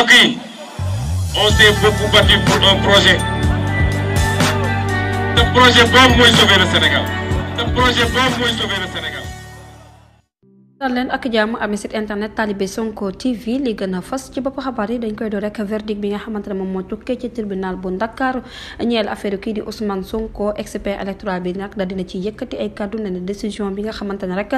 Ok, on s'est beaucoup battu pour un projet. Le projet boobu mooy sauver le Sénégal. Le projet boobu mooy sauver le Sénégal. dal leen ak jàmm ami site internet Talibé Sonko TV li gën a fas ci bopp xabaar yi dañ koy do rek verdict bi nga xamante ne moom moo tukkee ci tribunal bu Ndakaaru ñeel affaire kii di Ousmane Sonko expert électoral bi nag da dina ci yëkkati ay kàddu ne décision bi nga xamante ne rek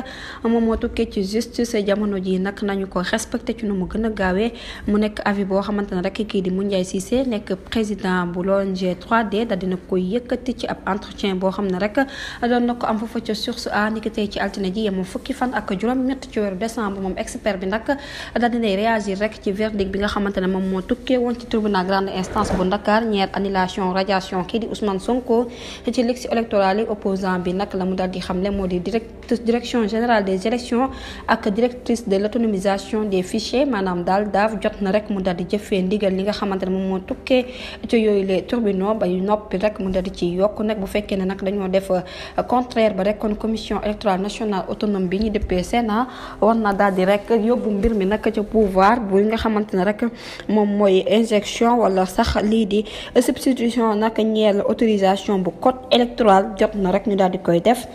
moom moo tukkee ci justice jamono ji nag nañu ko respecté ci nu mu gën a gaawee mu nekk avis boo xamante ne rek kii di Moundiaye Cissé nekk président bu l'ONG 3D da dina koy yëkkati ci ab entretien boo xam ne rek doon na ko am foofu ca source a niki tey ci altine ji yem fukki fan ak juróom ñett ci weeru décembre moom expert bi nag daal dinay réagir rek ci verdict bi nga xamante ne moom moo tukkee woon ci tribunal grande instance bu Dakar ñeer annulation radiation kii di Ousmane Sonko ci liste électorale yi opposant bi nag la mu daal di xamle moo di direction générale des élections ak directrice de l'autonomisation des fichiers maanaam daal daaf jot na rek mu daal di jëfee ndigal li nga xamante ne moom moo tukkee ci yooyu les tribunaux ba yu noppi rek mu daal di ci yokk nag bu fekkee ne nag dañoo def contraire ba rek kon commission électorale nationale autonome bi ñu dëppee Sénat war na daal di rek yóbbu mbir mi nag ca pouvoir bu nga xamante ne rek moom mooy injection wala sax lii di substitution nag ñeel autorisation bu code électoral jot na rek ñu daal di koy def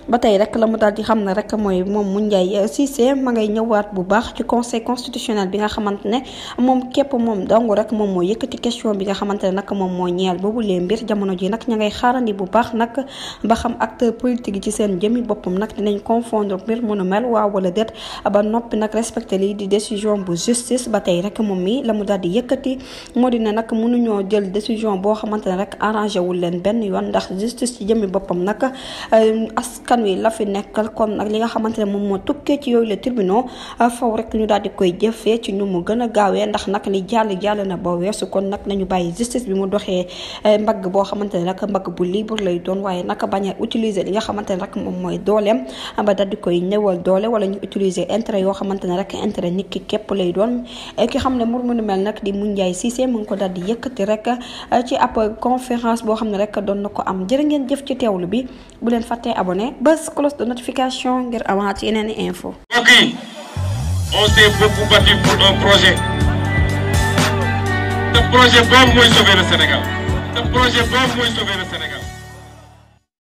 ba tey rek la mu daal di xam ne rek mooy moom Moundiaye Cissé ma ngay ñëwaat bu baax ci conseil constitutionnel bi nga xamante ne moom képp moom dong rek moom moo yëkkati question bi nga xamante ne nag moom moo ñeel boobu lee mbir jamono ji nag ña ngay xaarandi bu baax nag ba xam acteur politique yi ci seen jëmi boppam nag dinañ confondre mbir mënu mel waaw wala déet ba noppi nag respecté lii di décision bu justice ba tey rek moom mi la mu daal di yëkkati moo di ne nag mënuñoo jël décision boo xamante ne rek arrangé wul leen benn yoon ndax justice ci jëmi boppam nag askan wi la fi nekkal kon nag li nga xamante ne moom moo tukkee ci yooyu le tribunaux faw rek ñu daal di koy jëfee ci ñu mu gën a gaawee ndax nag li jàll na ba weesu kon nag nañu bàyyi justice bi mu doxee mbagg boo xamante ne rek mbagg bu libre lay doon waaye nag bañ a utiliser li nga xamante ne rek moom mooy dooleem ba daal di koy néewal doole wala ñu utiliser intérêt yoo xamante ne rek intérêt nit ki képp lay doon ki xam ne mur mënu mel nag di Moundiaye Cissé mu ngi ko daal di yëkkati rek ci ab conférence boo xam ne rek doon na ko am jërë ngeen jëf ci teewlu bi bu leen fàttee abonné bës cloche de notification ngir amaat yeneen info. Ok, on s'est beaucoup battu pour un projet. Le projet boobu mooy sauver le Sénégal. Le projet boobu mooy sauver le Sénégal.